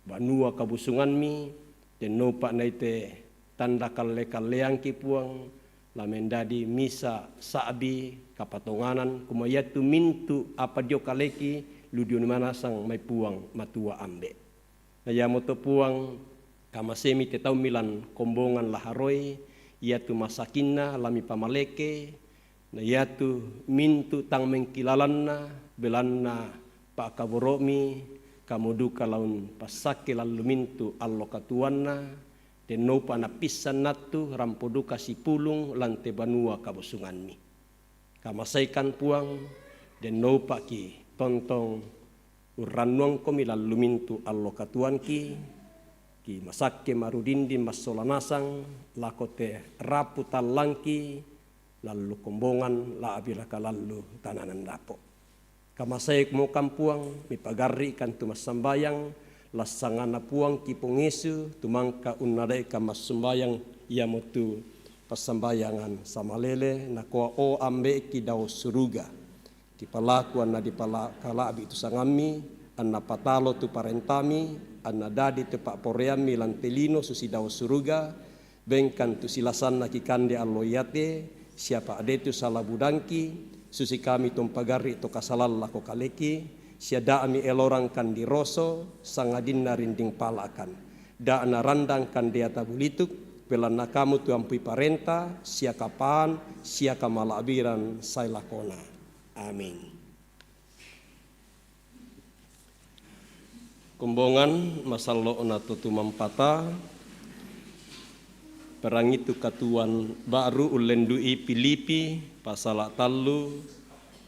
banua kabusungammi, tennoupa' naite tanda kalle-kalleangki, Puang, la mendadi misa' sa'bi kapatonganan, kumua iatu mintu' apa dio kaleki lu dio manasang mai Puang Matua Ambe'. Na iamoto, Puang, kamasemi te taummi lan kombongan laharoi, iatu masakinna la mipamaleke, na iatu mintu' tang mengkilalanna, belanna pa'kaboro'mi, kamu duka laung passakke lallu mintu' allo katuoanna, tennoupa' napissan nattu rampo duka sipulung lan te banua kabusungammi. Kamasaikan, Puang, dennoupa'ki tontong urrannuangkomi lallu mintu' allo katuoanki, ki masakke marudinding massola nasang lako te rapu tallangki, lallu kombongan la'bi raka lallu tananan dapo'. Kamasaimokan, Puang, mipagarri'kan tu massambayang, lassanganna Puang ki Puang Yesu, tumangka unnadaikan massumbayang, iamotu passambayangan samalele, nakoa, O Ambe'ki dao suruga, kipalaku anna dipala-, kala'bi tu sangammi, anna patalo tu parentami, anna dadi tu pa'poraiammi lan te lino susi dao suruga, bengkan tu silasanna kikande allo iate, sia pa'de tu sala budangki, susi kami to umpagarri' to kasalan lako kaleki, sia da'mi elorangkan diroso, sangadinna rinding pala'kan. Da' narandangkan deata bulituk, belanna kamu tu ampui parenta, sia kapaan, sia kamala'biran sae lakona. Amin. Kombongan masallo'na to tumampata, perangitu katuoan ba'ru ullendu'i Pilipi, pasala tallu,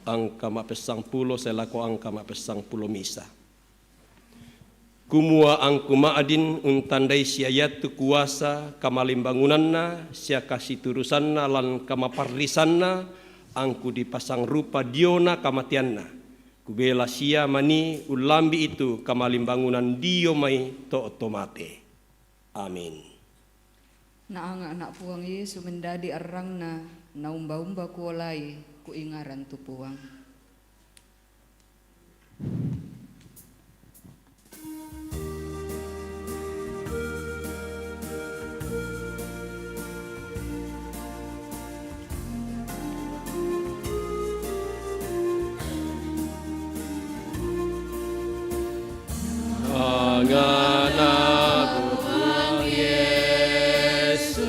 angka ma'pessangpulo sae lako angka ma'pessangpulo misa. Kumua angku ma'din untandai sia iatu kuasa kamalimbangunanna sia kasiturusanna lan kamaparrisanna, angku dipasangrupa diona kamateanna. Kubela sia mani ullambi'i tu kamalimbangunan dio mai to' to mate. Amin. Naanga'na Puang Yesu mendadi arrangna, naumba-umba kuolai, kuingaran tu Puang. Angana Puang Yesu,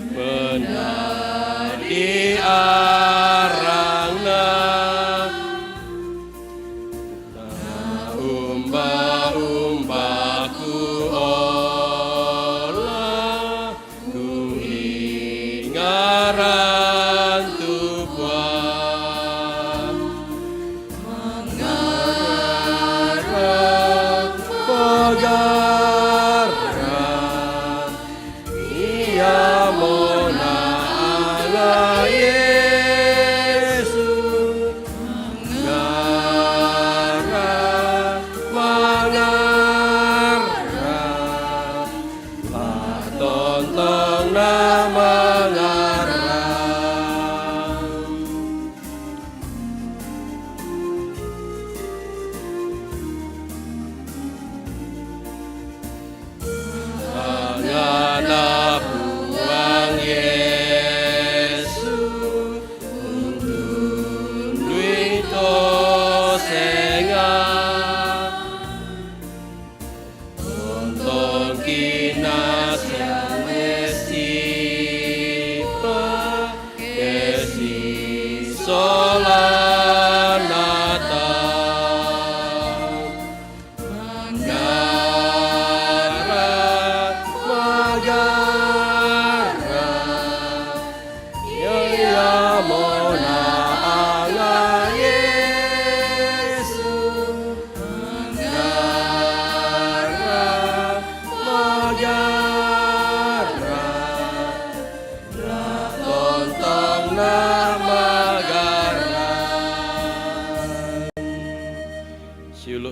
mendadi arrangna,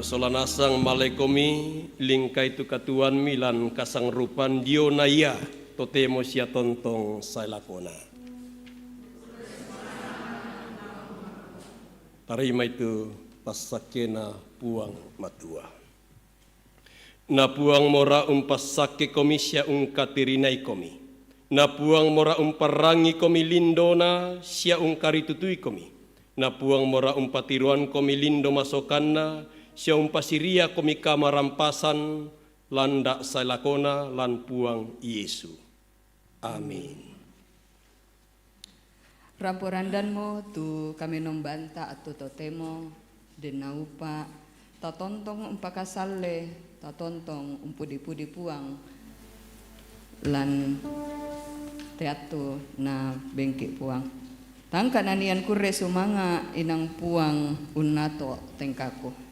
Sola nasang male komi, lingkai tu katuanmi lan kasangrupan dio na ia totemo sia tontong sae lakona. Tarima itu passakkena Puang Matua. Na Puang mora umpassakkekomi sia ungkatirinaikomi. Na Puang mora umparrangikomi lindona sia ungkaritutuikomi. Na Puang mora umpatiroankomi lindo masokanna sia umpasiriakomi kamarampasan landa sae lakona lan Puang Yesu. Amin. Ramporandanmu tu kamenombanta attu totemo, denna upa, tatontong umpakasalle, tatontong umpudi-pudi Puang, lan teattu na bengki Puang. Tangka nanian kurre sumanga inang Puang unnato tengkaku.